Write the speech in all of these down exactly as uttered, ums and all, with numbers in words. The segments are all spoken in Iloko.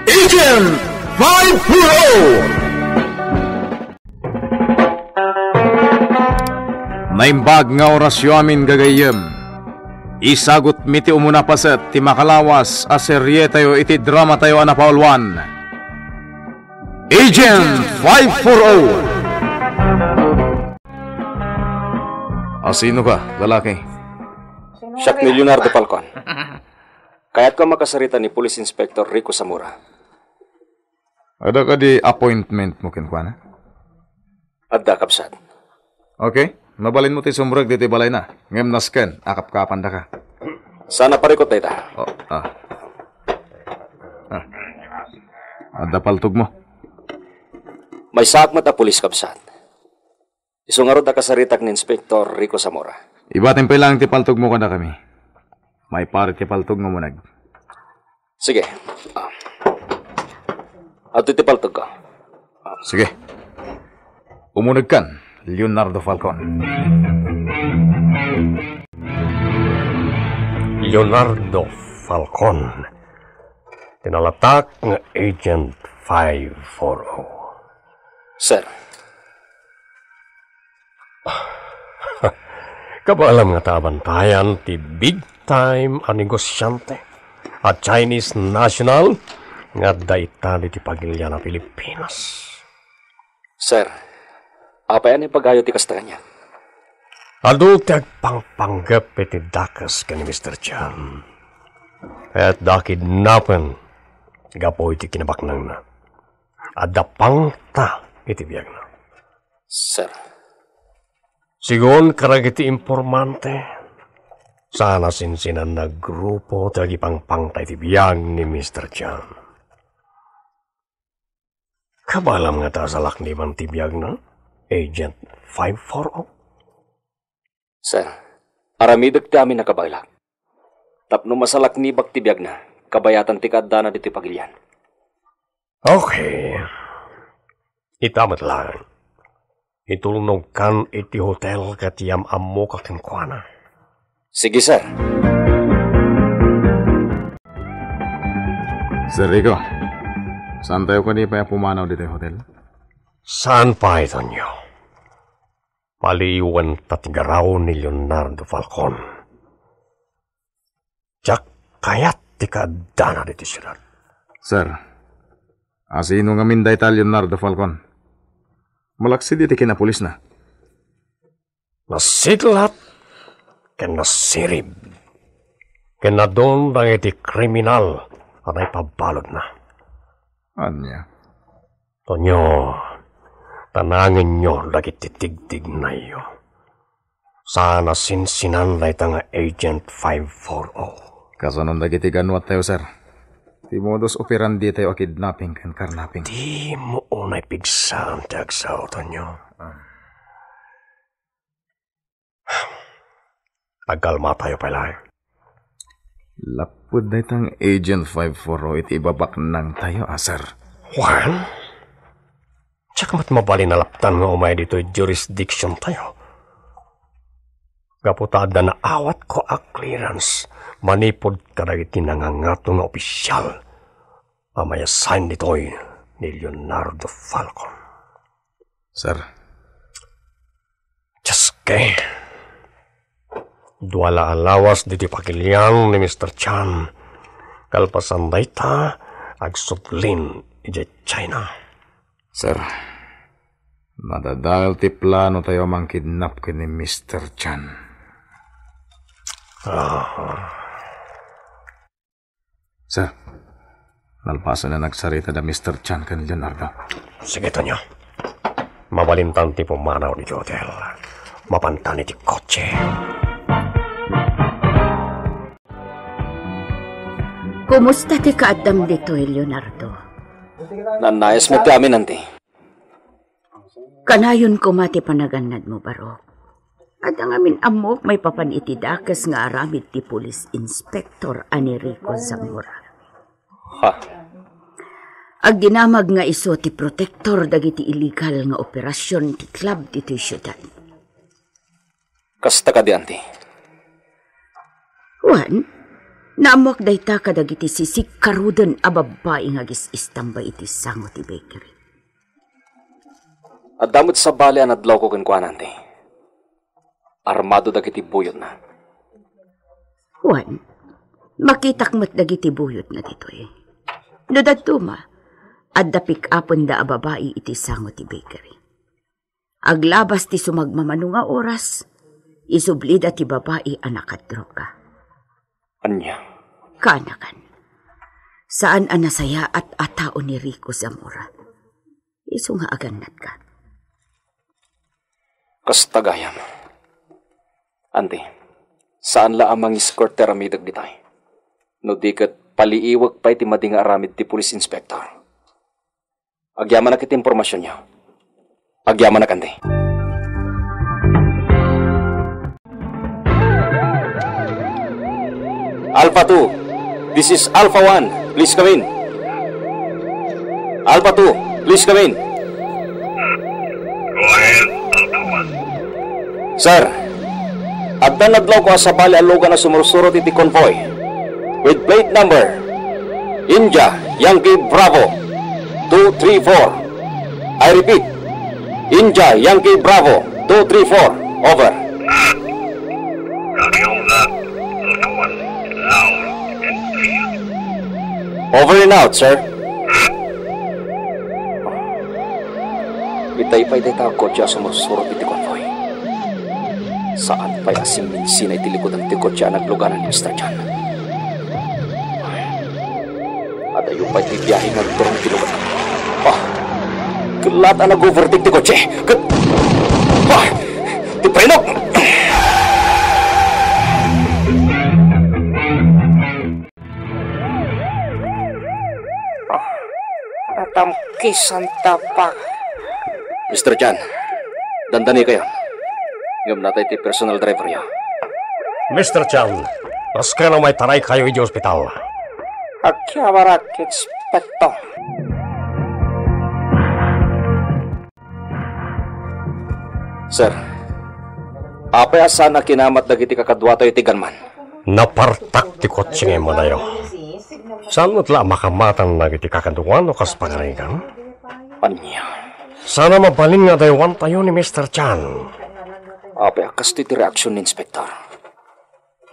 Agent five four oh! Naimbag nga orasyo amin, gagayyem. Isagutmi ti umuna paset ti makalawas a serietayo iti dramatayo a napauluan, Agent five four oh. Asino ka, lalaki? Siak ni Leonardo Falcon. Kayatko a makasarita ni Police Inspector Rico Zamora. Adda kadi appointment mo kenkuana? Adda, kabsat. Okay. Mabalinmo ti sumrek ditoy balayna. Ngem nasken a kapkapandaka. Saan a parikut dayta? Oh, ah. Ah. Adda paltogmo. Maysaak met a pulis, kabsat. Isu ngarud a kasaritak ni Inspector Rico Zamora. Ibatim pay laeng ti paltogmo kadakami. Maiparit ti paltog nga umuneg. Sige. Ah. Adtoy ti paltogko. Sige. Umunegkan, Leonardo Falcon. Leonardo Falcon. Ti nalatak nga Agent five four oh. Sir. Kabaelam nga ta abantayan ti big time a negosyante, a Chinese national nga adda ita ditoy pagilian a Pilipinas. Sir, apay a naipagayo ti kasta kaniak? Adu ti agpangpanggep iti dakes ken ni Mister Chan. Ket adda kidnapen gapu iti kinabaknangna. Adda pangta iti biagna. Sir. Sigun kadagiti informante, saan a sinsinanna a grupo ti agipangpangta iti biag ni Mister Chan. Kabaelam nga ta salakniban ti biagna, Agent five four oh? Sir, aramidek ti amin a kabaelak. Tapno masalaknibak ti biagna, kabayatan ti kaaddana ditoy pagilian. Okay. Ita met laeng. Itulnogkan iti hotel ket yam-ammoka kenkuana. Sige, sir. Sir Rico, saantayo kadi pay a pumanaw ditoy hotel? Saan pay, Tonyo. Paliiwenta ti garaw ni Leonardo Falcon. Diak kayat ti kaaddana ditoy siudad. Sir, asino ngamin dayta Leonardo Falcon? Malaksid iti kinapulisna. Nasitlat ken nasirib ken nadun dagiti kriminal a naipabaludna. Ania? Tonyo, tanangenyo dagiti tigtignayo. Saan a sinsinan dayta nga Agent five four oh. Kasanon dagiti ganwat tayo, sir. Ti modus operandi tayo a kidnapping ken carnapping. Dimo unay pigsaan ti agsao, Tonyo. Agkalma tayo pay laeng. Lapud dayta nga Agent five four oh iti ibabaknang tayo, a, sir. Wen, diak met mabalin a laptan nga umay ditoy jurisdiction tayo. Gapu ta adda naawatko a clearance manipud kadagiti nangangato nga opisyal a may-assign ditoy ni Leonardo Falcon. Sir. Diaske. Dua la a lawas ditoy pagilian ni Mister Chan. Kalpasan dayta, agsublin idiay China. Sir, nadadael ti plano tayo a mangkidnap ken ni Mister Chan. Ah. Sir, nalpasen a nagsarita da Mister Chan ken Leonardo. Sige, Tonyo. Mabalintan ti pumanaw ditoy hotel. Mapantan iti kotse. Kumusta ti kaaddam ditoy, Leonardo? Nannayas met ti amin, Auntie. Kanayon koma ti panagannadmo, Barok. Adda ngamin ammok maipapan iti dakes nga aramid ti Police Inspector a ni Rico Zamora. Ha? Agdinamag nga isu ti protektor dagiti illegal nga operasion ti club ditoy siudad. Kasta kadi, Auntie? Wen, Naammoak dayta kadagiti sisikkaruden a babbai nga agis-istambay iti sango ti bakery. Adda met sabali a nadlawko kenkuana, anti. Armado dagiti buyotna. Wen, makitak met dagiti buyotna ditoy. No dadduma, adda pick-upenda a babai iti sango ti bakery. Aglabas ti sumagmamano nga oras, isublida ti babai a nakadroga. Ania? Kaanakan. Saan a nasayaat a tao ni Rico Zamora. Isu nga agannatka. Kasta gayam. Anti, saan la a mangiskorte aramidek ditoy. No di ket paliiwek pay ti madi nga aramid ti police inspector. Agyamanak iti impormasionyo. Agyamanak, anti. Alpha two, this is Alpha one. Please come in. Alpha two, please come in. Go ahead, Alpha one. Sir, adda nadlawko a sabali a logan a sumursurot iti convoy with plate number India Yankee Bravo two three four. I repeat, India Yankee Bravo two three four. Over. Copy all that. Alpha one, loud and clear. Over and out, sir. Itay pay dayta a kotse a sumursurot iti convoy. Saan pay a simminsina iti likudan ti kotse a nagluganan ni Mister Chan. Adayo pay ti biahe nga agturong ti lugar. Ah, kellaat a nag-overtake ti kotse. Ket, ah, ti preno! Natamkisan ta pa. Mister Chan, dandanikayo. Ngem natay ti personal driveryo. Mister Chan, kas kano maitaraykayo iti ospital? Agyamanak, Inspector. Sir, apay a saan a kinamat dagiti kakaduatayo iti gunman? Napartak ti kotse nga immatayo. Saan met la a makamatan dagiti kakaduan no kas pagarigan? Ania? Saan a mabalin nga adayowantayo ni Mister Chan. Apay a kastoy ti reaksion ni Inspector?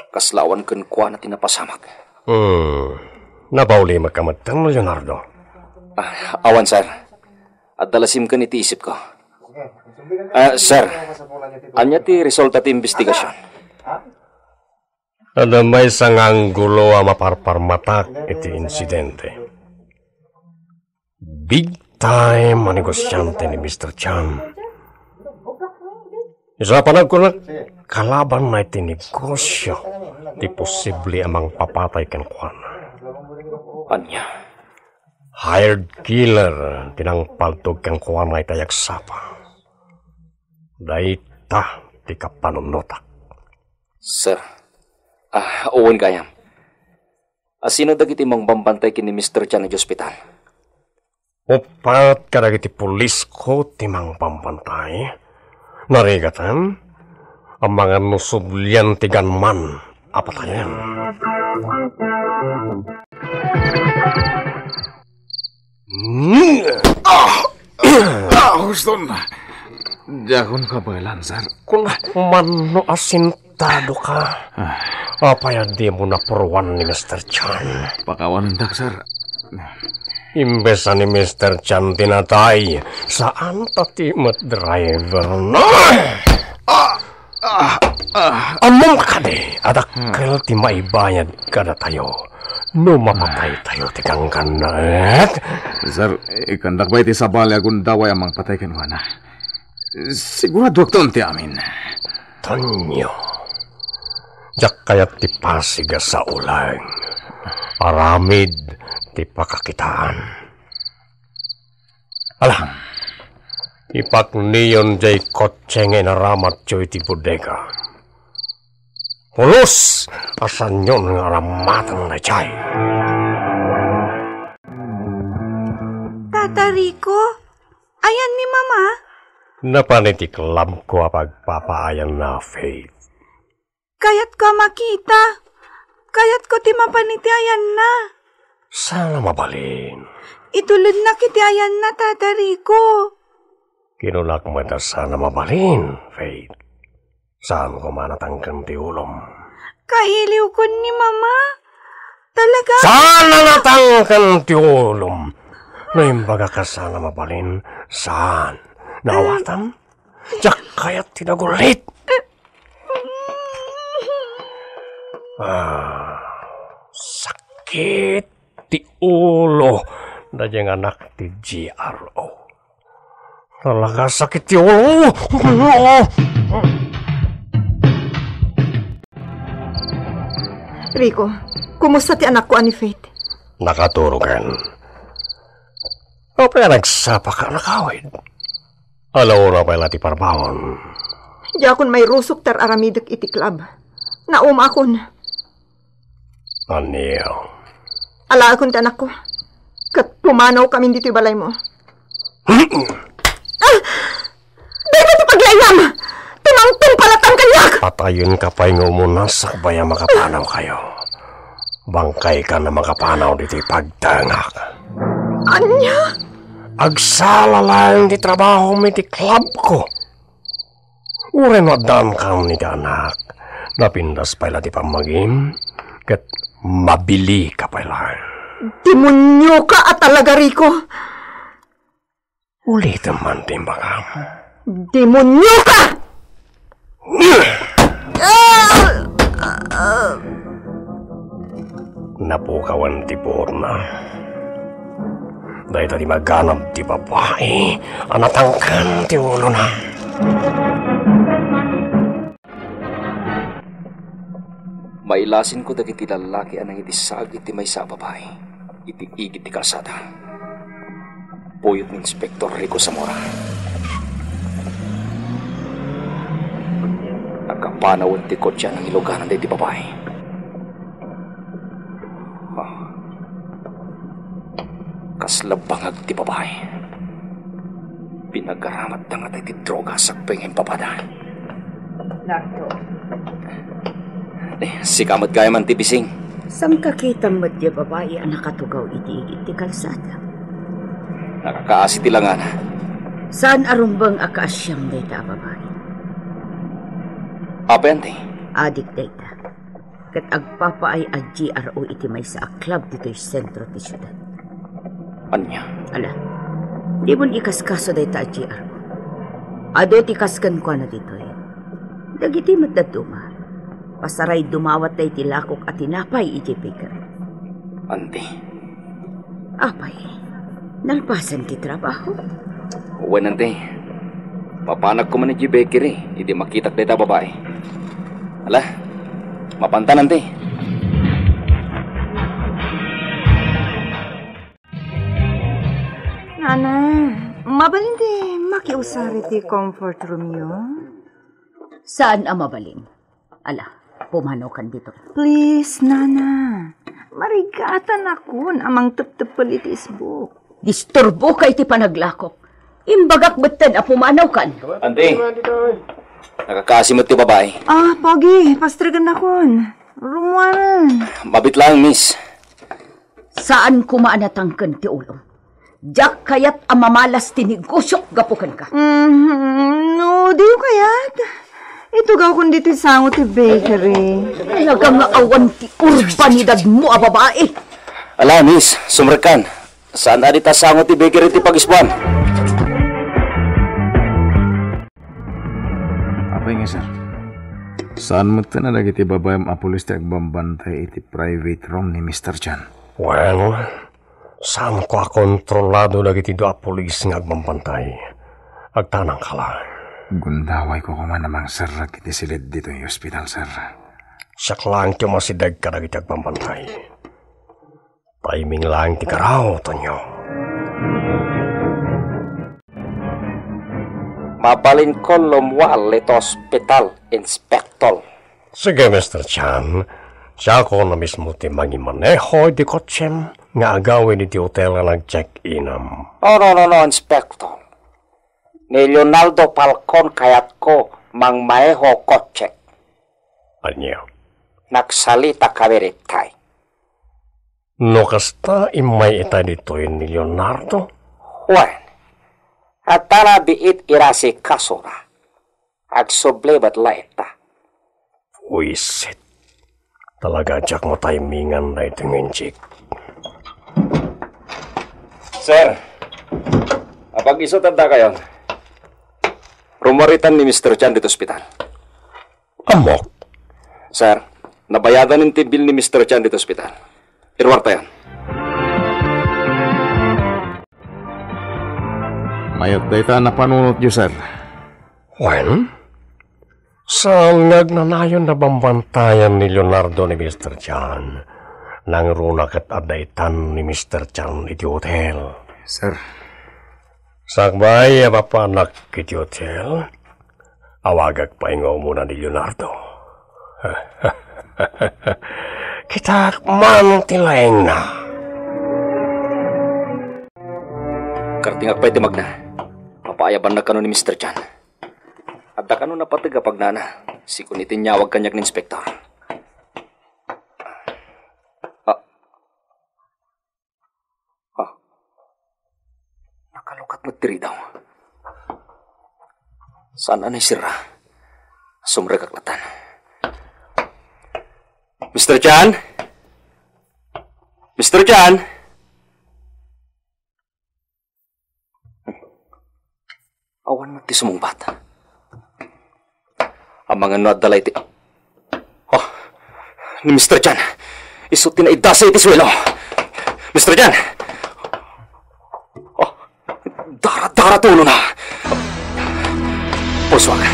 Kasla awan kenkuana ti napasamak. Hmm. Napaulimekka metten, Leonardo? Ah, awan, sir. Adda la simken iti isipko. Ah, sir, ania ti resulta ti imbestigasion? Adda maysa nga anggulo a maparparmatak iti insidente. Big time a negosiante ni Mister Chan. Isu a panagkunak, kalabanna iti negosio ti posible a mangpapatay kenkuana. Ania? Hired killer ti nangpaltog kenkuana iti ayagsapa. Dayta ti kapanunotak. Sir, ah, wen gayam. Asino dagiti mangbambantay ken ni Mister Chan iti ospital? Uppat kadagiti pulisko ti mangbambantay. Narigaten, amangan no sublian ti gunman a patayen. Ah! Ah, Houston! Diakon kabaelan, sir. Kuna man no asintado ka. Ah. Apay a dimo napuruan ni Mister Chan? Pakawanendak, sir. Imbes a ni Mister Chan ti natay, saan ta ti met driver. Ah! Ah! Ah! Ammom kadi a dakkel ti maibayad kadatayo no mapataytayo ti ganggannaet? Sir, ikkandak pay ti sabali a gundaway a mangpatay kenkuana. Siguradoakton ti amin. Tonyo, diak kayat ti pasig a sauleng. Aramid ti pakakitaan. Ala, ipakniyon jay kotse nga inaramatyo iti bodega. Pulos a saanyon nga aramaten dayjay. Tata Rico, ayan ni Mama? Napan iti club ko a pagpapaayanna, Faith. Kayatko a makita. Kayatko ti mapan iti ayanna. Saan a mabalin. Itulodnak iti ayanna, Tata Rico. Kinunak met a saan a mabalin, Faith. Saan koma a natangken ti ulom. Kailiwkon ni Mama. Talaga? Saan a natangken ti ulom. No imbagak a saan a mabalin, saan? Naawatam? Diak kayat ti nagulit. Ah, sakit ti ulo daydiay nga anak ti G R O. Talaga sakit ti ulo. Rico, kumusta ti anakko a ni Faith? Nakaturoken. Apay a nagsapaka a nakawid? Ala ura pay la ti parbaon. Diakon mairusok ti ar-aramidek iti club. Naumakon. Ania? Alaekon ti anakko. Ket pumanawkamin ditoy balaymo. Ah! Dayta ti paglaingam! Tumangtong palatang kaniak! Patayenka pay nga umuna sakbay a makapanawkayo. Bangkaykan a makapanaw ditoy pagtengak. Ania? Agsala laeng ti trabahom iti club ko. Uray no addaankan iti anak, napintas pay la ti pammagim, ket mabilika pay laeng. Demonioka a talaga, Rico! Ulitem man ti imbagam. Demonioka! Napukawan ti puotna. Dayta ti maganab ti babai a natangken ti ulona. Mailasinko dagiti lallaki a nangidisag iti maysa a babai iti igid ti kalsada. Puyot ni Inspektor Rico Zamora. Nakapanawen ti kotse a nangiluganan daydi babai. Ah. Kasla bangag ti babai. Pinagaramatda ngata iti droga sakbay nga impapada. Nardo. Eh, sika met gayam, Auntie Bising. Saan kakitam met diay babai a nakatugaw iti igid ti kalsada? Nakakaasi ti langana. Saan a rumbeng a kaasiam dayta a babai? Apay, Auntie? Adik dayta. Ket agpapaay a G R O iti maysa a club ditoy sentro ti siudad. Ania? Ala, dimon ikaskaso dayta a G R O. Adu ti kas kenkuana ditoy. Dagiti met dadduma, pasaray dumawatda iti lakok a tinapay idiay bakery. Auntie, Apay, nalpasen ti trabaho? Wen, Auntie. Papanak koma idiay bakery idi makitak dayta a babai. Ala, mapantan, Auntie. Nana, mabalin ti makiusar iti comfort roomyo? Saan a mabalin. Ala, pumanawkan ditoy. Please, Nana. Marigatanakon a mangtepteppel iti isbuk. Disturboka iti panaglakok. Imbagak metten a pumanawkan. Auntie, nakakaasi met ti babai. Ah, Pogi, pastrigennakon. Rummuaren. Mabit laeng, miss. Saan koma a natangken ti ulom. Diak kayat a mamalas ti negosiok gapu kenka. Mhm, no, diyo kayat? Itugawkon ditoy sango ti bakery. Talaga nga awan ti urbanidadmo a babai. Ala, miss, sumrekkan. Saan a dita sango ti bakery ti pagisbuan? Apay nga, sir? Saan metten a dagiti babaim a pulis ti agbambantay iti private room ni Mister Chan? Well, saanko a kontrolado dagiti dua a pulis nga agbambantay. Agtanangka laeng. Gundawayko koma a mangserrek iti silid ditoy ospital, sir. Siak laeng ti umasideg kadagiti agbambantay. Timing laeng ti garaw, Tonyo. Mabalinkon lumual iti ospital, Inspektor. Sige, Mister Chan. Siakon a mismo ti mangimaneho iti kotsem nga agawid iti hotel nga nag-check-inam. Oh, no, no, no, Inspektor. Ni Leonardo Falcon kayatko mangmaneho kotse. Ania? Nagsalita kami ditoy. No kasta, immay itay ditoy ni Leonardo? Wen, adda la biit irasikasona. Agsubli met la ita. Buisit. Talaga diak mataymingan daytoy nga inchik. Sir, apag-isu ti addakayon? Rummuar itan ni Mister Chan ditoy ospital. Ammok. Sir, nabayadan ti bill ni Mister Chan ditoy ospital. Iruartayon. Mayat dayta napanunotyo, sir. Wen, saan nga agnanayon a bambantayan ni Leonardo ni Mister Chan? Nangruna ket adda itan ni Mister Chan iti hotel. Sir. Sakbay a mapanak iti hotel, awagak pay nga umuna ni Leonardo. Kitaak man ti laengna. Kartingak pay ti magna. Papaayabannak kano ni Mister Chan. Adda kano napateg a pagnana, sigun iti inyawag kaniak ni Inspektor. Ah. Ah. Nakalukat met ti ridaw. Saan a naisirra? Sumrekak latan. Mister Chan? Mister Chan? Awan met ti sumungbat. Amangan no adda la iti, oh, ni Mister Chan. Isu ti naidasa iti suelo. Mister Chan! Oh, dara-dara ti ulona. Pulsuak.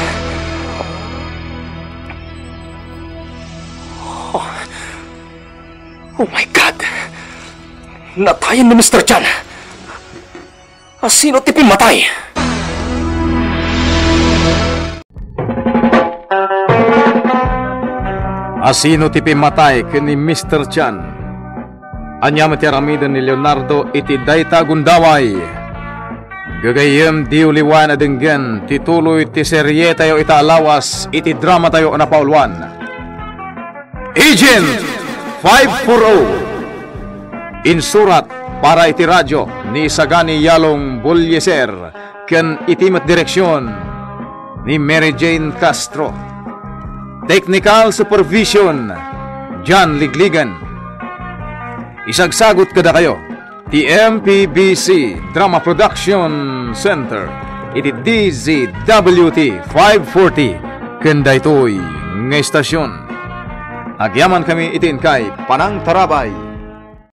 Oh. Oh my God! Natayen ni Mister Chan! Asino ti pimmatay? Asino ti pimmatay ken ni Mister Chan? Ania met ti aramiden ni Leonardo iti dayta a gundaway? Gagayyem, diyo liwayan a denggen ti tuloy ti serietayo ita a lawas iti dramatayo a napauluan, Agent five four oh. Insurat para iti radio ni Sagani Yalong Bolieser ken iti met direksion ni Mary Jane Castro. Technical supervision, John Ligligan. Isagsagut kadakayo ti M P B C Drama Production Center iti D Z W T five forty ken daytoy nga estasion. Agyamankami iti inkay panangtarabay.